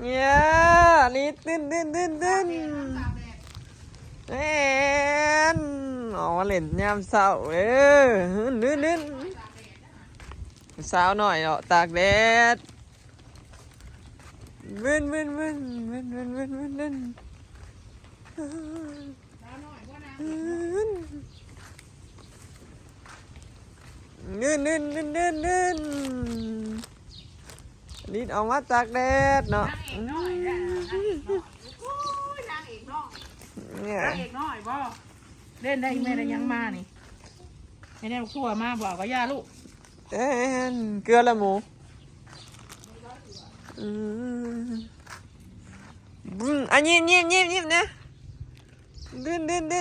ເຢ້ ນີ້ ຕື່ນໆໆໆ ແມ່ນ ອອກມາຫຼິ້ນຍາມເຊົ້າເດີ້ ອື່ນໆ ສາວນ້ອຍເນາະ ຕາກແດດ ວຶ້ນໆໆ ວຶ້ນໆໆ ວຶ້ນໆ ວຶ້ນ ອືມ ເງິນ ເງິນ ເງິນ ເງິນ ເງິນ ລິດອອກມາຕາກແດດເນາະ ນາງເອກນ້ອຍແຫຼະ ນາງເອກນ້ອຍ ໂອ້ຍ ນາງເອກນ້ອຍ ເນຍ ນາງເອກນ້ອຍບໍ່? ເລ່ນໄດ້ ແມ່ໄດ້ຫຍັງມານີ້? ແມ່ໄດ້ບັກຖົ່ວມາບໍ່? ເອົາກະຢ່າລູກ ແມ່ນ ເກືອລະໝູ ອືມ ບຶ້ງ ອະ ຍິ້ມໆໆໆ ນະ ດຶນໆໆໆ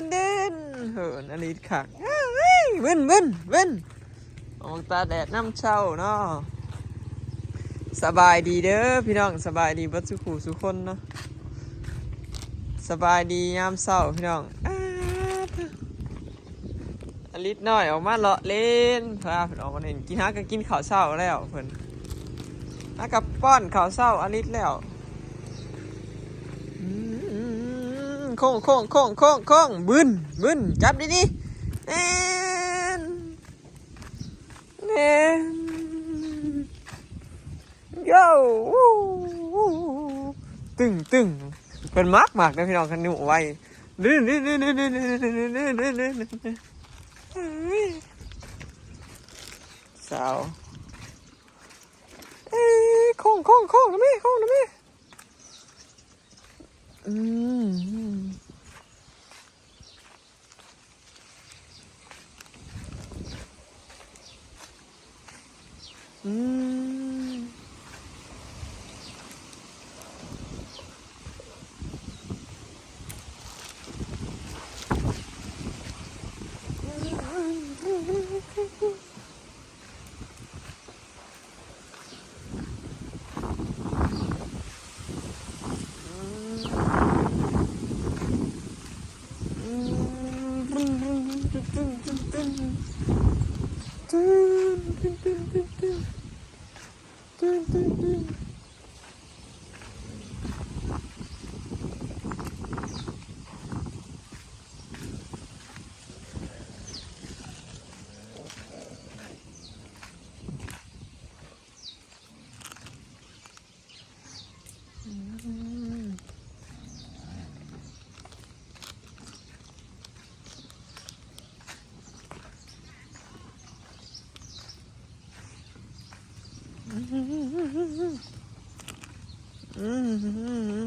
ເຫີນອະລິດຄັກ ວຶ້ນໆໆ ອອກຕາກແດດຍາມເຊົ້າເນາະ ສະບາຍດີເດີ້ພີ່ນ້ອງ ສະບາຍດີເບິດສູ່ຄູ່ສູ່ຄົນເນາະ ສະບາຍດີຍາມເຊົ້າພີ່ນ້ອງ ອາ ອາລິດນ້ອຍອອກມາເລາະຫຼິ້ນ ພາເພິ່ນອອກມາຫຼິ້ນ ກິນ ຫາກໍກິນເຂົ້າເຊົ້າແລ້ວເພິ່ນ ຫາກໍປ້ອນເຂົ້າເຊົ້າອາລິດແລ້ວ ອືມ ໂຄ້ງໆໆໆ ບຶ້ນ ບຶ້ນ ຈັບດີໆ ແມ່ນ ແມ່ນ ໂຢ ຕຶງໆ ເພິ່ນມັກໆ ເດີ້ພີ່ນ້ອງ ຄັນຫູໄວ ສາວ ເອີ ໂຄ້ງໆໆ ນະແມ່ ໂຄ້ງນະແມ່ ອືມ ອື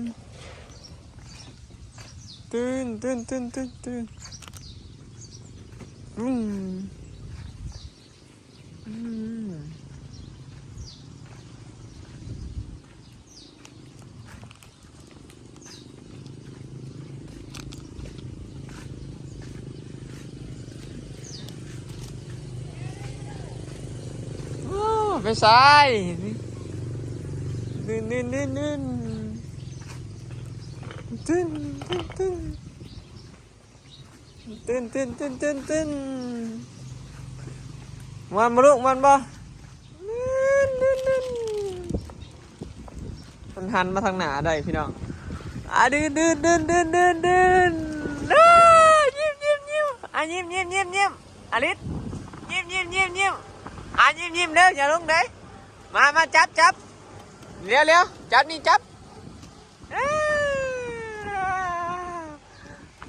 ມ ຕື່ນ ຕື່ນ ຕື່ນ ຕື່ນ ຕື່ນ ອືມ ອືມ ໂອ້ ໄປໃສ? ດຶນ ດຶນ ດຶນ ດຶນ ຕຶນ ຕຶນ ຕຶນ ຕຶນ ຕຶນ ຕຶນ ຕຶນ ຕຶນ ມ່ວນບໍ່ລູກ ມ່ວນບໍ່? ດຶນ ດຶນ ດຶນ ມັນຫັນມາທາງໜ້າໄດ້ພີ່ນ້ອງ ອາ ດຶນ ດຶນ ດຶນ ອາ ຍິ້ມ ຍິ້ມ ຍິ້ມ ອາ ຍິ້ມ ຍິ້ມ ຍິ້ມ ຍິ້ມ ອາລິດ ຍິ້ມ ຍິ້ມ ຍິ້ມ ຍິ້ມ ອາ ຍິ້ມ ຍິ້ມເດີ້ ຢ່າລົງເດີ້ ມາ ມາ ຈັບ ຈັບ ຫຼຽວ ຫຼຽວ ຈັບນີ້ ຈັບ ເອີ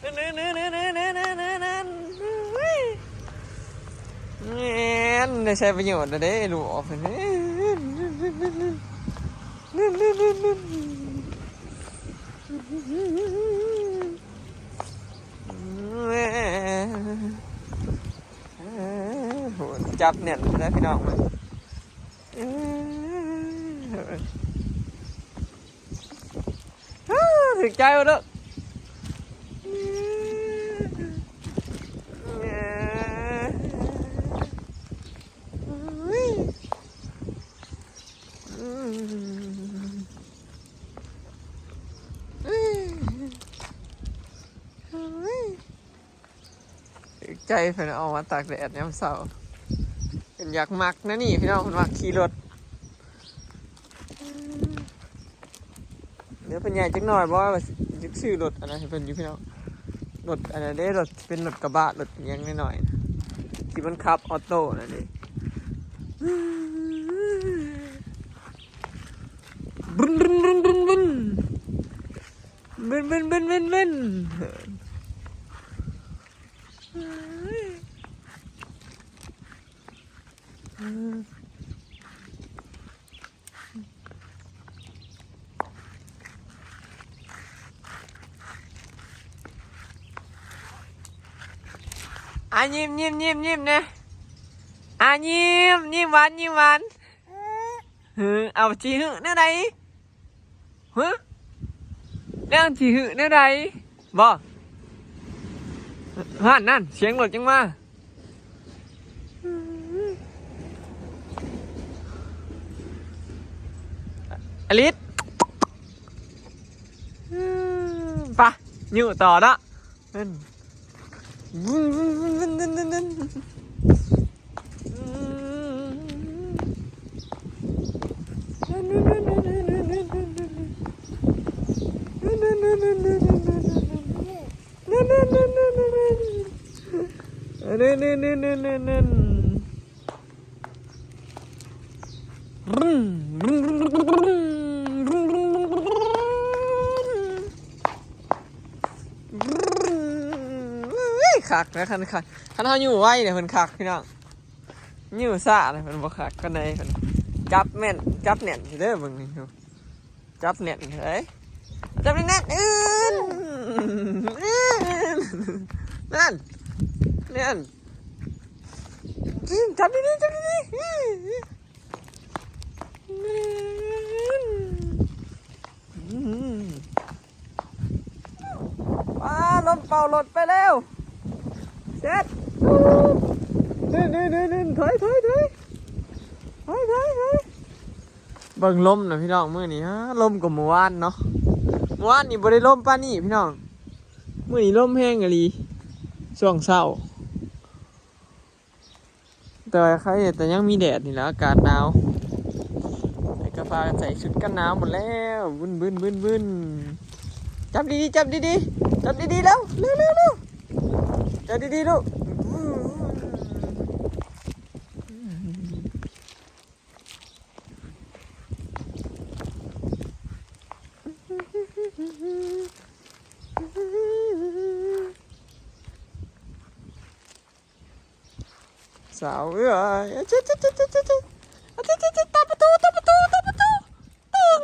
ແມ່ນ ໄດ້ໃຊ້ປະໂຫຍດແລ້ວເດ້ ລູກອອກ ແມ່ນ ໂຫ ຈັບແໜ້ນເລີຍພີ່ນ້ອງ ເອີ ຖືກໃຈບໍ່ເດີ້ ໃຈເພິ່ນເອົາມາຕາກແດດຍາມເຊົ້າ ເພິ່ນຢາກມັກແນວນີ້ພີ່ນ້ອງ ເພິ່ນມັກຂີ່ລົດ. ດຽວເພິ່ນໃຫຍ່ຈັກໜ່ອຍບໍ່ ວ່າຊິຊື້ລົດອັນນັ້ນໃຫ້ເພິ່ນຢູ່ພີ່ນ້ອງ. ລົດອັນນັ້ນເດ້ ລົດເປັນລົດກະບະ ລົດຫຍັງນ້ອຍໆ ທີ່ມັນຂັບອອໂຕ້ນັ້ນເດ້. ບຶນ ບຶນ ບຶນ ບຶນ ບຶນ ບຶນ ບຶນ ບຶນ ບຶນ ບຶນ ບຶນ ບຶນ. ອາ ຍິ້ມ ຍິ້ມ ຍິ້ມ ຍິ້ມແດ່. ອາ ຍິ້ມ ຍິ້ມຫວານ ຍິ້ມຫວານ. ເອີ ເອົາ ຊິຫຶແນວໃດ? ຫຶ ແນວຊິຫຶແນວໃດ? ບໍ່ ຫັ້ນ ນັ້ນ ສຽງລົດຈັ່ງມາ. ອາລິດ ໄປ ຍູ້ຕໍ່ເນາະ. ນັ້ນ ຄັກນະ ຄັນ ຄັນ ຄັນເຮົາຍູ້ໄວນີ້ເພິ່ນຄັກພີ່ນ້ອງ. ຍູ້ຊ້ານະ ເພິ່ນບໍ່ຄັກປານໃດ. ເພິ່ນຈັບແມ່ນ ຈັບແໜ້ນເດີ ເບິ່ງນີ້ ຈັບແໜ້ນເອີຍ ຈັບແໜ້ນໆ. ອື່ນ ອື່ນ ນັ້ນ ນັ້ນ ຈັບດີໆ ຈັບດີໆ. ອືມ ປາ ລົມເປົ່າລົດໄປແລ້ວ ເຊັດ. ນີ້ໆໆໆ ຖອຍ ຖອຍ ຖອຍ ຖອຍ ຖອຍ ຖອຍ. ເບິ່ງລົມນະພີ່ນ້ອງ ມື້ນີ້ ອາ ລົມກວ່າມື້ວານເນາະ. ມື້ວານນີ້ບໍ່ໄດ້ລົມປານນີ້ພີ່ນ້ອງ ມື້ນີ້ລົມແຮງອີ່ຫຼີ ຊ່ວງເຊົ້າ. ແຕ່ວ່າໃຄແຕ່ຍັງມີແດດນີ້ແຫຼະ ອາກາດໜາວ ແຕ່ກໍພາກັນໃສ່ຊຸດກັນໜາວໝົດແລ້ວ. ວຶ້ນ ວຶ້ນ ວຶ້ນ ວຶ້ນ. ຈັບດີໆ ຈັບດີໆ ຈັບດີໆ ເລັວ ເລັວ ເລັວ ເລັວ. ຈັບດີໆ ລູກ. ສາວເອີຍ ຕາປະຕູ ຕາປະຕູ ຕາປະຕູ ຕຶ້ງ.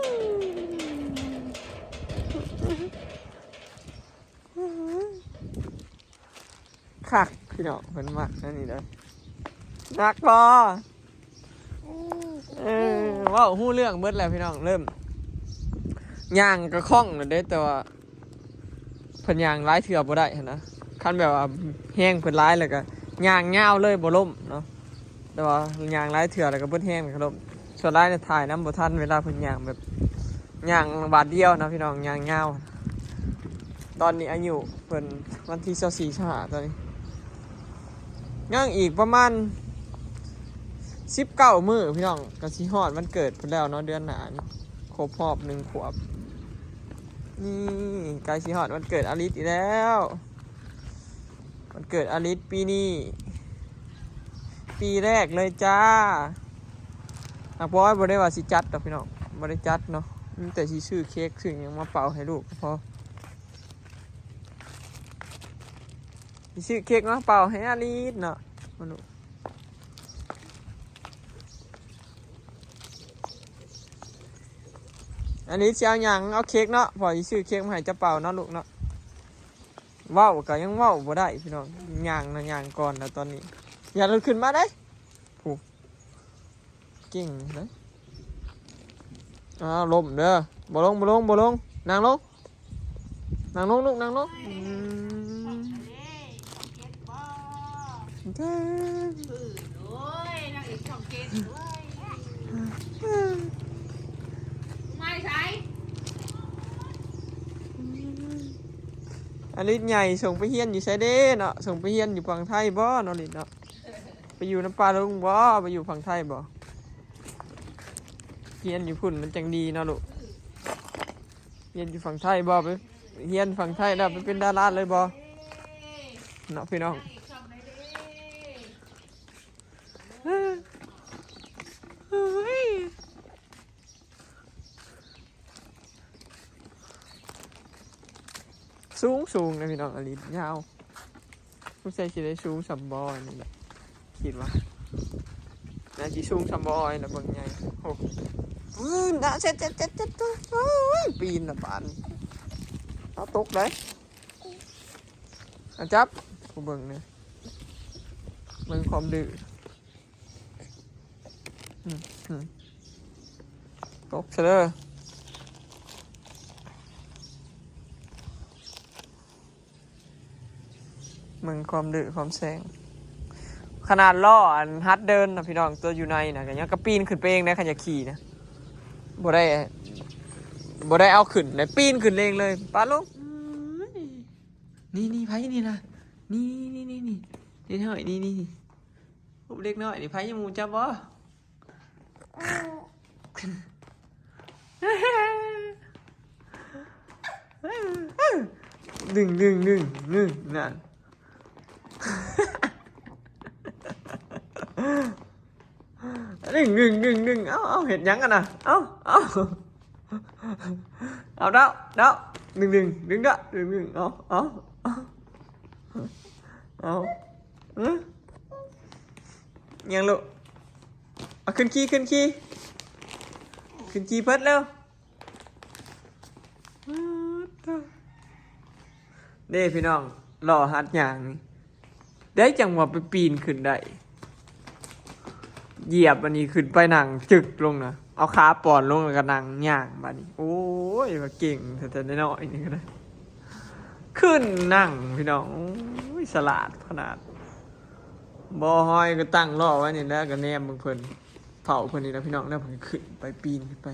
ຄັກພີ່ນ້ອງ ເພິ່ນມັກແນວນີ້ເດີ. ມັກບໍ່? ເອີ ເວົ້າຮູ້ເລື່ອງເບິດແລ້ວພີ່ນ້ອງ ເລີ່ມຍ່າງກະຄ່ອງແລ້ວເດ້ ແຕ່ວ່າເພິ່ນຍ່າງຫຼາຍເທື່ອບໍ່ໄດ້ຫັ້ນນະ. ຄັນແບບວ່າແຮງເພິ່ນຫຼາຍແລ້ວກະຍ່າງຍາວເລີຍ ບໍ່ລົ້ມເນາະ. ແຕ່ວ່າຍ່າງຫຼາຍເທື່ອແລ້ວກໍເບິດແຮງ ແລ້ວກໍລົ້ມ. ສ່ວນຫຼາຍນະ ຖ່າຍນຳບໍ່ທັນ ເວລາເພິ່ນຍ່າງແບບ ຍ່າງບາດດຽວນະພີ່ນ້ອງ ຍ່າງຍາວ. ຕອນນີ້ອາຍຸເພິ່ນວັນທີຊາວສີ່ ຊາວຫ້າ ຕອນນີ້ ຍັງອີກປະມານສິບເກົ້າມື້ພີ່ນ້ອງ ກໍຊິຮອດວັນເກີດເພິ່ນແລ້ວເນາະ ເດືອນໜ້ານີ້ ຄົບຮອບໜຶ່ງຂວບ. ນີ້ ໃກ້ຊິຮອດວັນເກີດອາລິດອີກແລ້ວ. ວັນເກີດອາລິດປີນີ້ ປີແລກເລີຍຈ້າ. ອາ ບອຍບໍ່ໄດ້ວ່າຊິຈັດດອກພີ່ນ້ອງ ບໍ່ໄດ້ຈັດເນາະ ມີແຕ່ຊິຊື້ເຄັກຊື້ຫຍັງມາເປົ່າໃຫ້ລູກກໍພໍ. ຊິຊື້ເຄັກມາເປົ່າໃຫ້ອາລິດເນາະ. ອາລິດຊິເອົາຫຍັງ? ເອົາເຄັກເນາະ ພໍ່ຊິຊື້ເຄັກມາໃຫ້ເຈົ້າເປົ່າເນາະລູກເນາະ. ເວົ້າກໍຍັງເວົ້າບໍ່ໄດ້ພີ່ນ້ອງ ຍ່າງນະ ຍ່າງກ່ອນແລ້ວຕອນນີ້. ຢ່າລຸກຂຶ້ນມາເດ້ ຜູ້ເກັ່ງເດ້. ອ້າວ ລົ້ມເດີ ບໍ່ລົງ ບໍ່ລົງ ບໍ່ລົງ ນັ່ງລົງ ນັ່ງລົງລູກ ນັ່ງລົງ. ອືມ ອາລິດໃຫຍ່ ສົ່ງໄປຮຽນຢູ່ໃສເດ້ເນາະ? ສົ່ງໄປຮຽນຢູ່ຝັ່ງໄທບໍ່ເນາະ ລິດເນາະ? ໄປຢູ່ນຳປ້າລຸງບໍ່? ໄປຢູ່ຝັ່ງໄທບໍ່? ຮຽນຢູ່ພຸ້ນມັນຈັ່ງດີເນາະລູກ. ຮຽນຢູ່ຝັ່ງໄທບໍ່? ໄປຮຽນຝັ່ງໄທແລ້ວໄປເປັນດາລາເລີຍບໍ່? ເນາະພີ່ນ້ອງ. ສູງໆ ນະພີ່ນ້ອງ ອີ່ຫຼີຍາວ. ສົງໄສຊິໄດ້ສູງສ່ຳບໍ່ອັນນີ້ແຫຼະ ຄິດວ່າ ໜ້າຊິສູງສ່ຳບໍ່ອັນນີ້ແຫຼະ ເບິ່ງໃຫຍ່. ໂອ້ ວືນນະ ເຊັດໆໆໆ ໂອ້ຍ ປີນລະບາດນີ້ ເອົາຕົກໄດ໋. ອາ ຈັບ ກູເບິ່ງນີ້ ເບິ່ງຄວາມດື້. ອືມ ອືມ ຕົກຊະເດີ. ເບິ່ງຄວາມດື້ຄວາມແຊງ ຂະໜາດລໍ້ອັນຫັດເດີນນະພີ່ນ້ອງ ຕົວຢູ່ໃນນະ ກໍຍັງກະປີນຂຶ້ນໄປເອງໄດ໋ ຄັນຢາກຂີ່ນະ ບໍ່ໄດ້ ບໍ່ໄດ້ເອົາຂຶ້ນໄດ້ ປີນຂຶ້ນເອງເລີຍ. ປາລົງ. ນີ້ໆ ໃຜນີ້ນະ ນີ້ໆໆໆ ເດັກນ້ອຍ ນີ້ໆ ຮູບເດັກນ້ອຍນີ້ ໃຜ ໝູ່ຈັບບໍ່? ດຶງໆໆໆ ນັ້ນ ດຶງໆໆໆ ເອົາໆ ເຮັດຫຍັງກັນນະ? ເອົາໆ ເອົາ ດາວ ດາວ ດຶງໆ ດຶງ ດາວ ດຶງໆ ເອົາ ເອົາ ເອົາ ເອົາ ຫຍັງລູກ? ເອົາ ຂຶ້ນຂີ່ ຂຶ້ນຂີ່ ຂຶ້ນຂີ່ເພິ່ນແລ້ວ. ເດ້ພີ່ນ້ອງ ລໍ້ຫັດຍ່າງນີ້ ໄດ້ຈັ່ງວ່າໄປປີນຂຶ້ນໄດ້ ຢຽບອັນນີ້ຂຶ້ນໄປ ນັ່ງຈຶກລົງນະ ເອົາຂາປ້ອນລົງ ແລ້ວກໍນັ່ງຍ່າງບາດນີ້. ໂອ້ຍ ວ່າເກັ່ງແທ້ໆ ນ້ອຍໆ ນີ້ກໍໄດ້ ຂຶ້ນນັ່ງພີ່ນ້ອງ. ໂອ້ຍ ສະຫຼາດຂະໜາດ. ບໍ່ ຫອຍກໍຕັ້ງລໍ້ໄວ້ນີ້ແຫຼະ ກໍແນມເບິ່ງເພິ່ນ ເຝົ້າເພິ່ນນີ້ແຫຼະພີ່ນ້ອງ. ແລ້ວເພິ່ນກໍຂຶ້ນໄປ ປີນຂຶ້ນໄປ.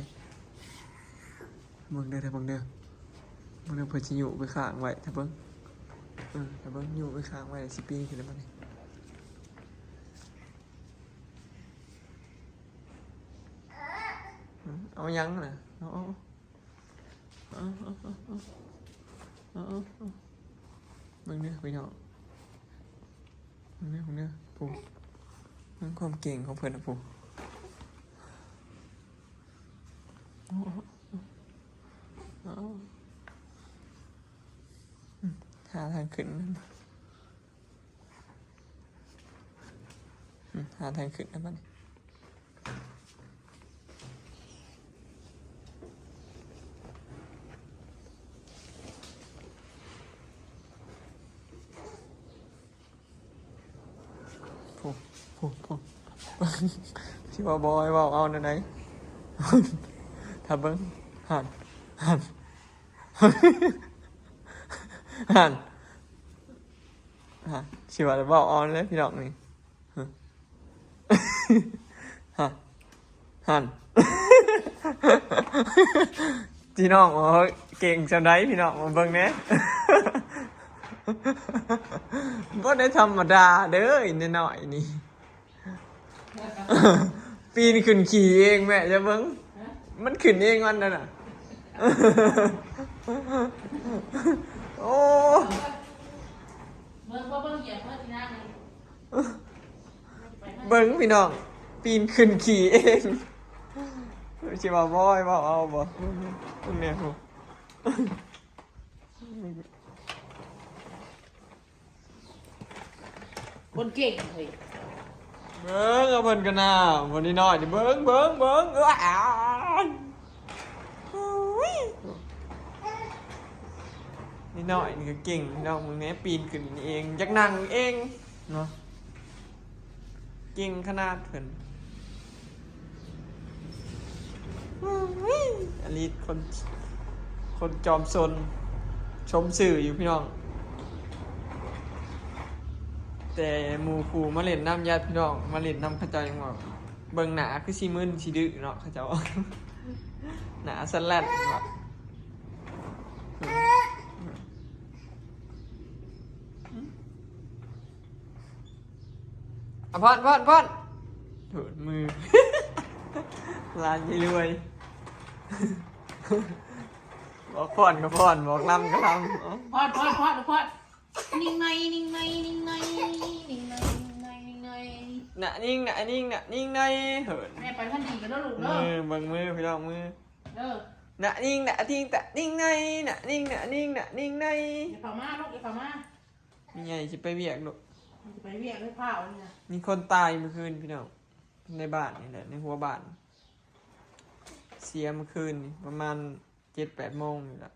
ເບິ່ງເດີ ຖ້າເບິ່ງເດີ ເບິ່ງເດີ ເພິ່ນຊິຍູ້ໄປຄ້າງໄວ້ ຖ້າເບິ່ງ ເອີ ຖ້າເບິ່ງ ຍູ້ໄປຄ້າງໄວ້ ຊິປີນຂຶ້ນໄດ້ບໍ່ນີ້? ອືມ ເອົາຫຍັງນະ? ເອົາ ເອົາ ເອົາ ເອົາ ເອົາ ເອົາ ເບິ່ງເດີພີ່ນ້ອງ ເບິ່ງເດີ ເບິ່ງເດີ ຜູ້ ເບິ່ງຄວາມເກັ່ງຂອງເພິ່ນນະ ຜູ້. ເອົາ ເອົາ ເອົາ ຫາທາງຂຶ້ນ ຫາທາງຂຶ້ນນະບັດນີ້. ໂອ້ ໂອ້ ໂອ້ ຊິວ່າບໍ່ໃຫ້ເວົ້າ ເອົາແນວໃດ? ຖ້າເບິ່ງ ຫັ້ນ ຫັ້ນ ຫັ້ນ ຫັ້ນ ຊິວ່າເວົ້າ ເອົາແນວໃດ ພີ່ນ້ອງນີ້. ຫັ້ນ ຫັ້ນ ພີ່ນ້ອງ ໂອ້ ເກັ່ງສ່ຳໃດ ພີ່ນ້ອງ ມາເບິ່ງແດ່. ບໍ່ໄດ້ທຳມະດາເດີ ອີ່ນ້ອຍໆນີ້ ປີນຂຶ້ນຂີ່ເອງແມ່ ຢ່າເບິ່ງ ມັນຂຶ້ນເອງມັນນັ້ນນະ. ໂອ້ ເບິ່ງ ເບິ່ງຢຽບເພິ່ນນະ. ເບິ່ງພີ່ນ້ອງ ປີນຂຶ້ນຂີ່ເອງ ຊິວ່າບໍ່ໃຫ້ເວົ້າ ເອົາບໍ່? ເບິ່ງແດ່ພຸ້ນ ຄົນເກັ່ງເຮີ້ຍ. ເບິ່ງເອົາເພິ່ນກັນນະ ບໍ່ນ້ອຍໆນີ້ ເບິ່ງ ເບິ່ງ ເບິ່ງ ເອີ ອ້າ ອຸ້ຍ ນ້ອຍໆນີ້ກໍເກັ່ງພີ່ນ້ອງ ເບິ່ງແດ່ ປີນຂຶ້ນເອງ ຢາກນັ່ງເອງເນາະ ເກັ່ງຂະໜາດເພິ່ນ. ອາລິດ ຄົນ ຄົນຈອມຊົນ ຊົມຊື່ຢູ່ພີ່ນ້ອງ ແຕ່ໝູ່ຄູ່ມາຫຼິ້ນນຳ ຍາດພີ່ນ້ອງມາຫຼິ້ນນຳ ເຂົາເຈົ້າຍັງວ່າ ເບິ່ງໜ້າຄືຊິມຶນຊິດື້ເນາະ ເຂົາເຈົ້າ ໜ້າສະແລ່ນວ່າ. ອະ ພອນ ພອນ ພອນ ໂທດມື ຫຼານຍາຍລວຍ. ບອກຟ້ອນກໍຟ້ອນ ບອກລຳກໍລຳ. ເອົ້າ ພອດ ພອດ ພອດ ພອດ. ນິງໄນ ນິງໄນ ນິງໄນ ນິງໄນ ນິງໄນ ນິງໄນ. ນະນິງ ນະນິງ ນະນິງໄນ ເຮີ້ຍ. ແມ່ໄປທັນທີກັນເດີລູກເດີ. ມື ເບິ່ງມືພີ່ນ້ອງ ມື. ເອີ ນະນິງ ນະນິງ ຕະນິງໄນ ນະນິງ ນະນິງ ນະນິງໄນ. ຢ່າເຂົ້າມາລູກ ຢ່າເຂົ້າມາ. ແມ່ໃຫຍ່ຊິໄປວຽກລູກ. ມັນຊິໄປວຽກເລີຍ ພ້າວນີ້ນະ. ມີຄົນຕາຍມື້ຄືນພີ່ນ້ອງ ໃນບ້ານນີ້ແຫຼະ ໃນຫົວບ້ານ ເສຍມື້ຄືນນີ້ ປະມານເຈັດແປດໂມງນີ້ແຫຼະ.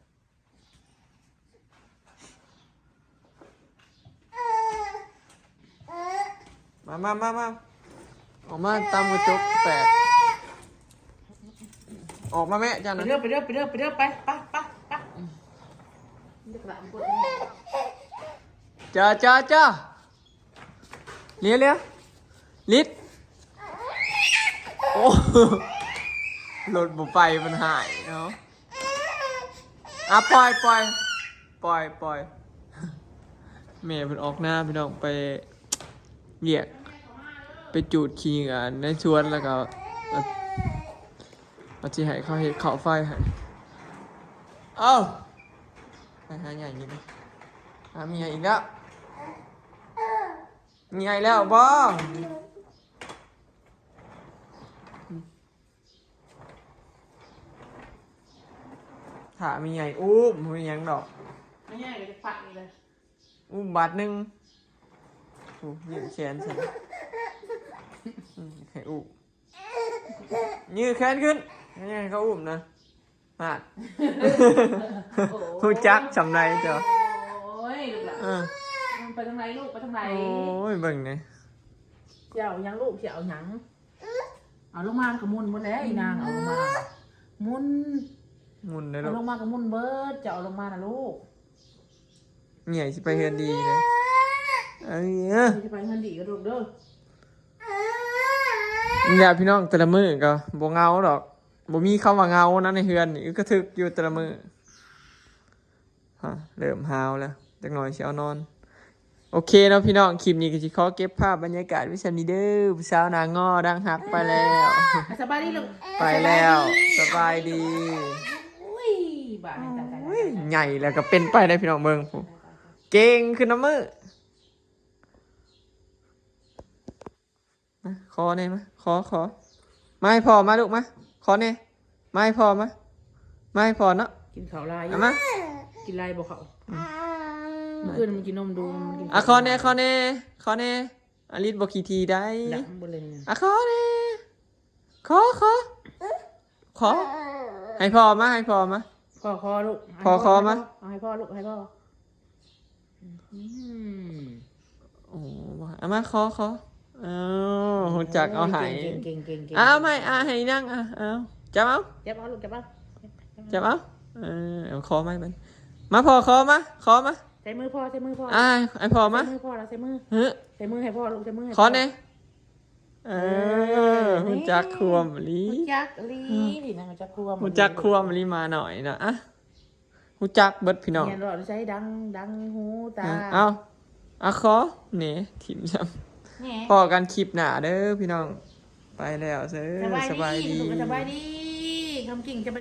ມາ ມາ ມາ ມາ ອອກມາຕຳກະຈົກແຕກ. ອອກມາແມ່ເຈົ້ານະ. ໄປເດີ ໄປເດີ ໄປເດີ ໄປເດີ ໄປ ໄປ ໄປ ໄປ. ຈ້າ ຈ້າ ຈ້າ. ເລວ ເລວ ລິດ. ໂອ້ ລົດບໍ່ໄປ ມັນຫາຍເນາະ. ອ່ະ ປ່ອຍ ປ່ອຍ ປ່ອຍ ປ່ອຍ. ແມ່ເພິ່ນອອກນາພີ່ນ້ອງ ໄປວຽກ ໄປຈູດຂີ້ເຫຍື້ອໃນສວນ ແລ້ວກໍວ່າຊິໃຫ້ເຂົາເຮັດເຂົ້າໄຟໃຫ້. ເອົ້າ ໄປຫາໃຫຍ່ອີກ ຫາເມຍອີກແລ້ວ. ໃຫຍ່ແລ້ວບໍ່? ຖ້າແມ່ໃຫຍ່ອຸ້ມ ບໍ່ມີຫຍັງດອກ. ແມ່ໃຫຍ່ກໍຈະປັກອີກເລີຍ. ອຸ້ມບາດໜຶ່ງ. ໂອ້ ຢືດແຂນໃສ່. ອືມ ໃຫ້ອຸ້ມ. ຢືດແຂນຂຶ້ນ. ແມ່ໃຫຍ່ເຂົາອຸ້ມນະ. ຮາດ ໂອ້ຍ ຮູ້ຈັກສ່ຳໃດເຈົ້າ. ໂອ້ຍ ລູກຫຼານ ເອີ ມັນໄປທາງໃດລູກ? ໄປທາງໃດ? ໂອ້ຍ ເບິ່ງແດ່. ຊິເອົາຫຍັງລູກ? ຊິເອົາຫຍັງ? ເອົາລົງມາກໍໝຸນໝົດແລ້ວ ອີນາງເອົາລົງມາ ໝຸນ ໝຸນເດ້ລູກ. ເອົາລົງມາກໍໝຸນເບິດ ເຈົ້າເອົາລົງມານະລູກ. ເມຍຊິໄປເຮືອນດີເດ້. ເອີ ຊິໄປເຮືອນດີກັບລູກເດີ. ນີ້ແຫຼະພີ່ນ້ອງ ແຕ່ລະມື້ກໍບໍ່ເຫງົາດອກ. ບໍ່ມີຄຳວ່າເຫງົານະໃນເຮືອນນີ້ ອຶກກະທຶກຢູ່ແຕ່ລະມື້. ຮະ ເລີ່ມຫາວແລ້ວ ຈັກໜ່ອຍຊິເອົານອນ. ໂອເຄເນາະພີ່ນ້ອງ ຄລິບນີ້ກໍຊິຂໍເກັບພາບບັນຍາກາດໄວ້ສ່ຳນີ້ເດີ. ຜູ້ສາວໜ້າງໍດັງຮັກໄປແລ້ວ. ສະບາຍດີລູກ. ໄປແລ້ວ ສະບາຍດີ. ໂອ້ຍ ບາດນີ້ຕາຍໆ ໂອ້ຍ ໃຫຍ່ແລ້ວກໍເປັນໄປໄດ້ພີ່ນ້ອງ ເບິ່ງ ເກັ່ງຂຶ້ນນຳມື້. ມາ ຂໍແດ່ ມາ ຂໍ ຂໍ ມາໃຫ້ພໍ່ ມາລູກ ມາ ຂໍແດ່ ມາໃຫ້ພໍ່ ມາ ມາໃຫ້ພໍ່ເນາະ. ກິນເຂົ້າຫຼາຍຢູ່ ເອົາມາ ກິນຫຼາຍບໍ່ເຂົ້າ? ອືມ ມື້ຄືນມັນກິນນົມດູ ມັນກິນ ອ່ະ ເຂົ້າ ຂໍແດ່ ຂໍແດ່ ຂໍແດ່. ອາລິດບໍ່ຂີ້ຖີ່ໃດ໋ ດຳບໍ່ເລີຍ ອ່ະ ຂໍແດ່. ຂໍ ຂໍ ຂໍ ໃຫ້ພໍ່ມາ ໃຫ້ພໍ່ມາ. ຂໍ ຂໍລູກ ພໍ່ ຂໍມາ ເອົາໃຫ້ພໍ່ລູກ ໃຫ້ພໍ່. ອືມ ໂອ້ ເອົາມາ ຂໍ ຂໍ. ເອົາ ຮູ້ຈັກເອົາໃຫ້ ເກັ່ງ ເກັ່ງ ເອົາໃໝ່ ອ່ະ ໃຫ້ນາງ ອ່ະ ເອົາ ຈັບເອົາ ຈັບເອົາລູກ ຈັບເອົາ ຈັບເອົາ. ເອີ ເອົາ ຂໍໃໝ່ບັດ ມາ ພໍ່ ຂໍມາ ຂໍມາ. ໃສ່ມືພໍ່ ໃສ່ມືພໍ່ ອ່າ ໃຫ້ພໍ່ມາ ໃສ່ມືພໍ່ລະ ໃສ່ມື ເອີ ໃສ່ມືໃຫ້ພໍ່ລູກ ໃສ່ມືໃຫ້ ຂໍແດ່. ເອີ ເອີ ຮູ້ຈັກຄວາມອີ່ຫຼີ ຮູ້ຈັກອີ່ຫຼີ ອືມ ນີ້ນະ ຮູ້ຈັກຄວາມ ຮູ້ຈັກຄວາມອີ່ຫຼີ ອີ່ຫຼີ ໝານ້ອຍນະ. ອ່ະ ຮູ້ຈັກເບິດພີ່ນ້ອງ ຮຽນເວົ້າໃສ່ ດັງ ດັງຫູຕາ. ເອີ ເອົາ ອ່ະ ຂໍແດ່ ຖິ້ມຊ້ຳ ແດ່. ພໍ້ກັນຄລິບໜ້າເດີພີ່ນ້ອງ ໄປແລ້ວເດີ້ ສະບາຍດີ ສະບາຍດີ ສະບາຍດີ ຄຳກິ່ງ ສະບາຍ